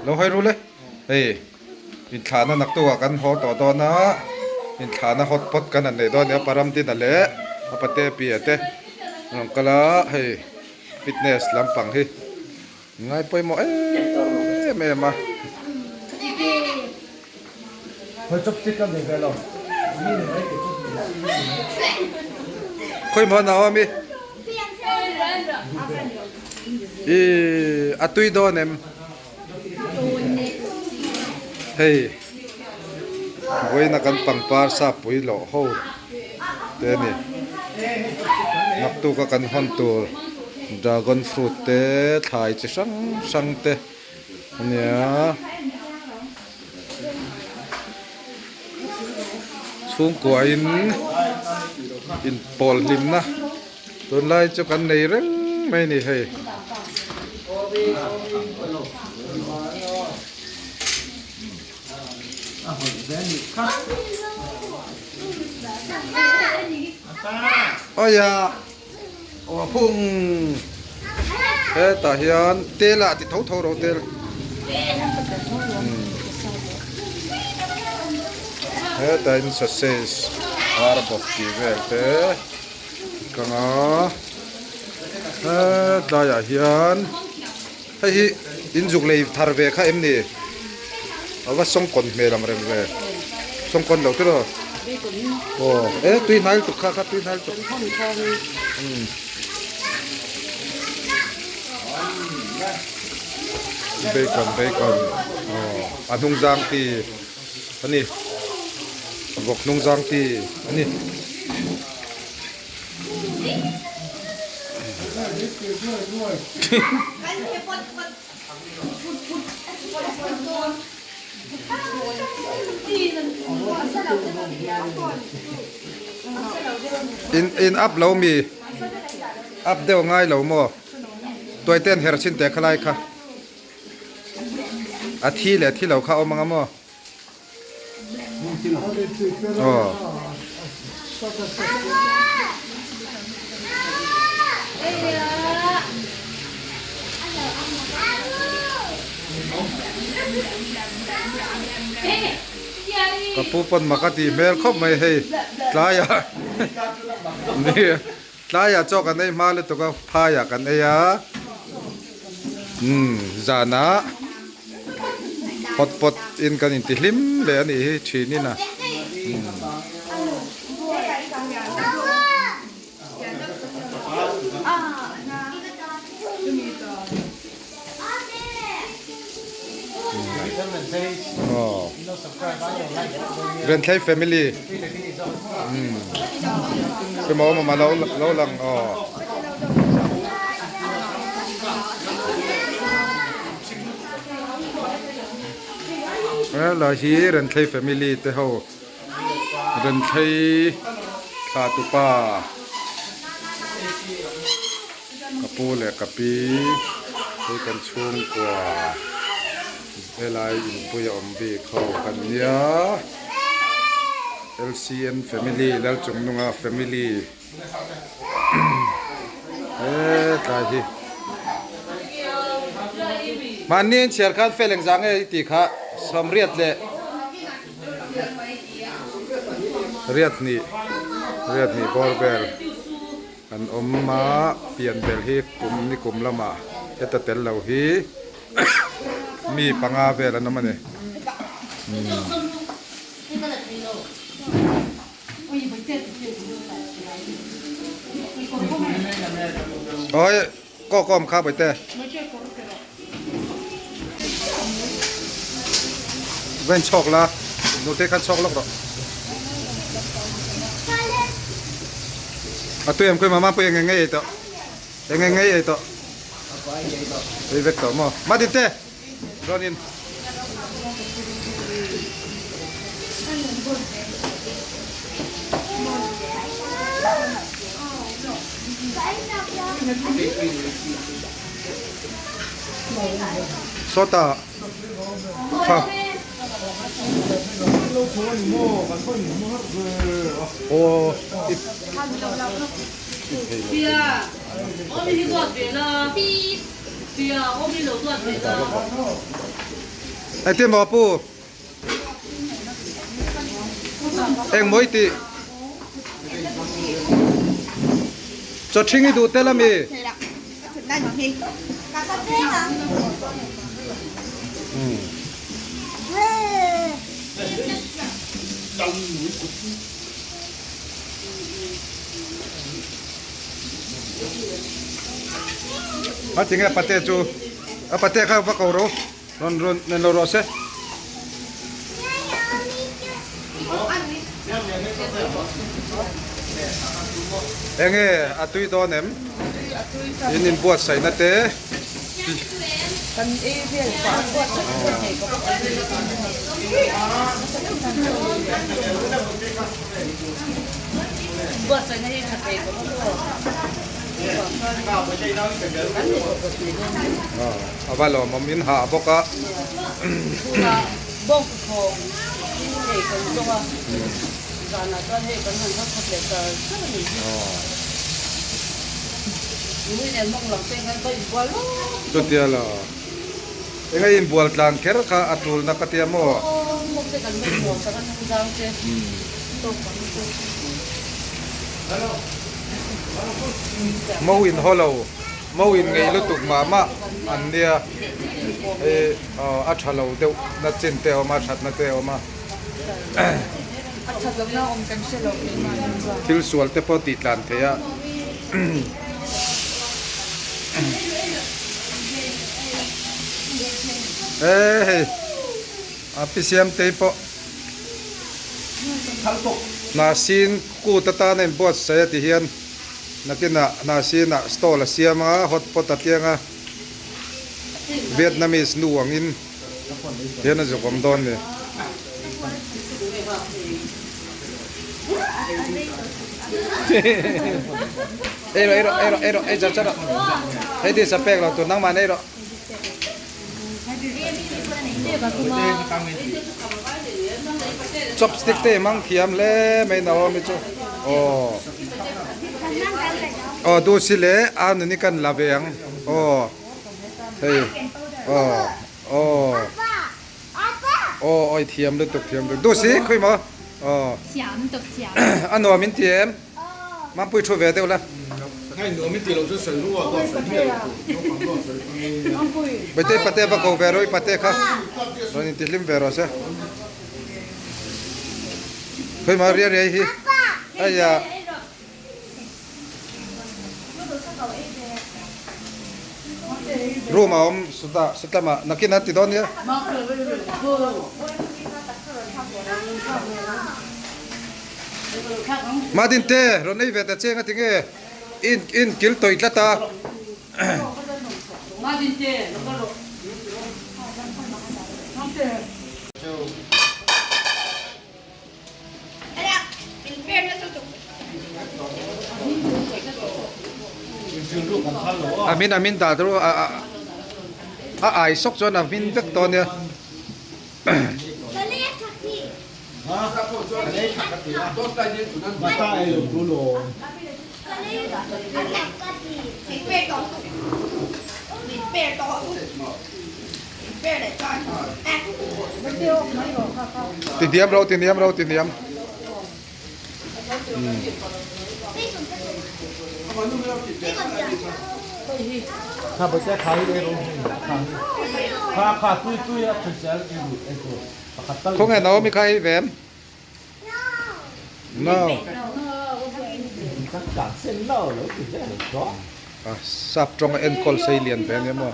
Lo hawi ru le. Hei inthlahna naktukah kan haw tawh dawn a, inthlahna hot pot kan han nei dawn a nia, Paramdina leh a pate Pia te an rawn kal a, hei fitness lampang hi ngai pawimawh em em a. Khawi maw nau ami? Ih a tui dawn em? Hei vawiina kan pangpar sa pui loh ho te a ni. Naktuka kan hawn tur dragon fruit te thlai chi hrang hrang te a nia. Chhungkua in inpawl hlimna tunlai chu kan nei reng mai a ni hei. Awia aw phung hetah hian tel ah ti tho tho ro tel hetah in sausage ar bawk tih vel te ka nga hetlai ah hian hei hi in zuk lei thar ve kha em ni a va sawngkawn hmel ang reng ve sawngkawn lo tiraw aw e tui hnai lutuk kha kha tui hnai lutuk bacon bacon aw a hnung zang ti a ni vawk hnung zang ti a ni. In in up lo mi up deuh ngai lo maw tuai ten her chin teh khalai kha a thi leh thi lo kha awm anga maw. Aw. Ka pu pawn mak a tih hmel khawp mai hei tlaiah tlaiah chaw kan ei hma lutuk a phaiah kan ei a umm zanah. Hot pot in kan inti hlim leh a nih hi thin in a. Renthlei family. Emaw mama lo lo lang aw. Helai hi Renthlei family te ho Renthlei thla tupa ka pu leh ka pi hei kan chhungkua helai inpui a awm bik ho kan nia L_C_N family Lalchungnunga family. Hetlai hi mahni in chhiar khan fel engzah nge i tih kha sawmriat leh riat hnih riat hnih bawr vel an awm a pian bel hi kum ni kum lamah heta tel lo hi mi panga vel an awm a ni. Ôi, có có kha bởi tê. Ven chok la, nu te khan chok lok ro. A tu em koi mama pui nge nge to. Nge nge to. Ei vek to mo. Ma din te. Chuanin sawtah kha aw Engtin maw pu? Eng maw i tih? Chaw ṭhing i duh tel ami? A tinge pate chu a pate kha va ko ro rawn rawn nen lo rawh se. Enge a tui dawn em? In inbuatsaihna te. A va lawmawm in hah bawk a. Chutia lo. Eng a inbual tlan kher kha a tulna ka tia maw? Mo in haw lo, mo in ngei lutuk mah mah an nia. Hei a tha lo deuh na chin te a awm a, thatna te a awm a. Thil sual te pawh tih tlan theih a. He hei a pi siam te pawh hnahsin kut atana inbuatsaih a ti hian nakinah hnahsinah stall a siam a hot pot a piang a Vietnamese nu angin hian a zuk awm dawn a ni. Ei rawh ei rawh ei rawh ei rawh ei char char rawh hei ti sa pek lo tur nangmah nei rawh. Chopstick te i hmang thiam hle mai Naomi chu aw aw duhsi leh a nuni kan la ve ang aw hei aw aw aw awi thiam lutuk thiam lutuk duhsi khawi maw aw a nuam in ti em. Mampui thu ve deuh la. Baitei pate va ko ve rawh i pate kha rawn intihlim ve rawh se. Khawi ria riai hi aya. Room a awm sutah sutlamah nakin an ti dawn nia. Madinte rawn ei ve ta che nga tinge in in kil tawih tlat a. A min a min dah ru a a ai sawk chuan a hmin vek tawh ania. Ti hniam ro ti hniam ro ti hniam. Khawnge Naomi kha ei ve em? No. Sap tawng a enkawl sei lian ve ania maw.